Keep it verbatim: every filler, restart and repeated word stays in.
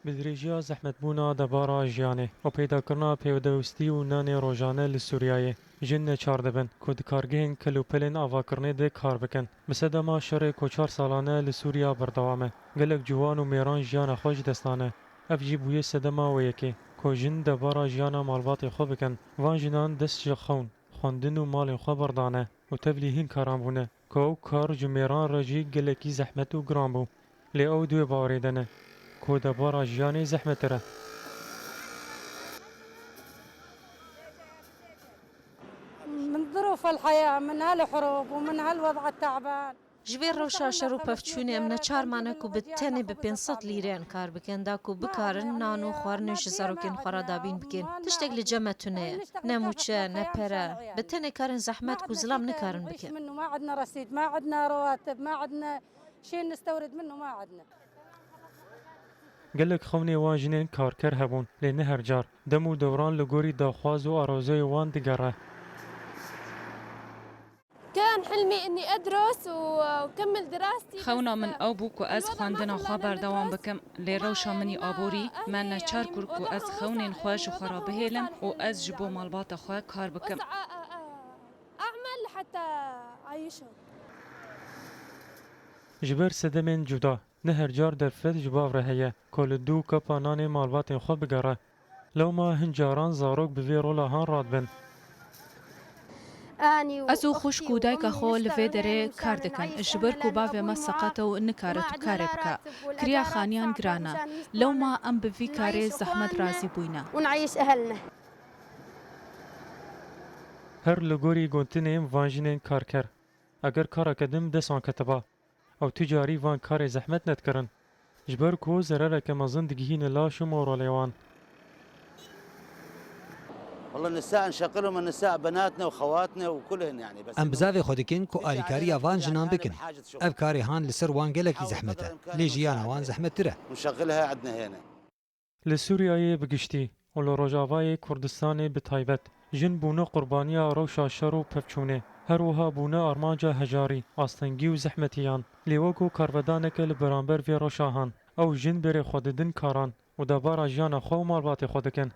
Bi dirêjiya zehmetbûna debara jiyanê û peydakirina pêwdewistî û nanê rojane li Sûriyeyê, jin neçar dibin ku di kargehên kelûpelên avakirinê de kar bikin. Bi sedema şerê ku çar salan e li Sûriya berdewam e, gelek ciwan û mêran jiyana xwe ji dest dane. Ev jî bûye sedema wê yekê ku jin debara jiyana malbatê xwe bikin. Van jinan dest ji xewn, xwendin û malên xwe berdane û tevlî hin karan bûne ku ew kar ji mêran re jî gelekî zehmet û giran bû. Lê ew di wê bawerê de ne ku debara jiyanê zehmettir e. من ظروف الحياة، من هالحروب ومن هالوضع التعبان. Ji vê rewşa şer û pevçûnê em neçar mane ku bi tenê bi pênc sed lîreyan kar bikin, da ku bikarin nan û xwarinê ji zarokên xwe re dabîn bikin. Tiştek li cem me tune ye. Ne mûçe, ne pere. Bi tenê karên zehmet ku zilam nikarin bikin. منه ما عندنا رصيد، ما عندنا رواتب، ما عندنا شيء نستورد منه، ما عندنا. Gelek xewnê wan jinên karker hebûn, lê ne her car. Dem û dewran li gorî daxwaz û arezûyê wan digere. كان حلمي إني أدرس وأكمل دراستي. Xewna min ew bû ku ez xwendina xwe berdewam bikim, lê rewşa min î aborî me neçar kir ku ez xewnên xwe ji xwe re bihêlim û ez ji bo malbata xwe kar bikim. أعمل حتى أعيشهم. Ji ber sedemên cuda, ne her car derfet ji bav re heye ku li dû kapa nanê malbatên xwe bigere. Lewma hin caran zarok bi vê rola han radibin. Ez û xwişk û dayika xwe li vê derê kar dikin, ji ber ku bavê me seqet e û nikare tu karê bike. Kiriya xaniyan giran e. Lewma em bi vî karê zehmet razî bûyne. Her li gorî gotinên van jinên karker, eger kareke din bi dest wan ketiba, ew tu carî van karê zehmet nedikirin. Ji ber ku zerareke mezin digihîne laş û moralê wan. والله النساء نشغلهم، النساء بناتنا وخواتنا وكلهن يعني، بس Em bizavê xwe dikin ku alîkariya van jinan bikin. Ev karê han li ser wan gelekî zehmet e. Lê jiyana wan zehmettir e. نشغلها عندنا هنا. Li Sûriyeyê bi giştî û li Rojavayê Kurdistanê bi taybet, jin bûne qurbaniya rewşa şer û pevçûnê. Her wiha bûne armanca hejarî, astengî û zehmetiyan. Lê wek ku karvedaneke li beramber vê rewşa han, ew jin berê xwe didin karan û debara jiyana xwe û malbatê xwe dikin.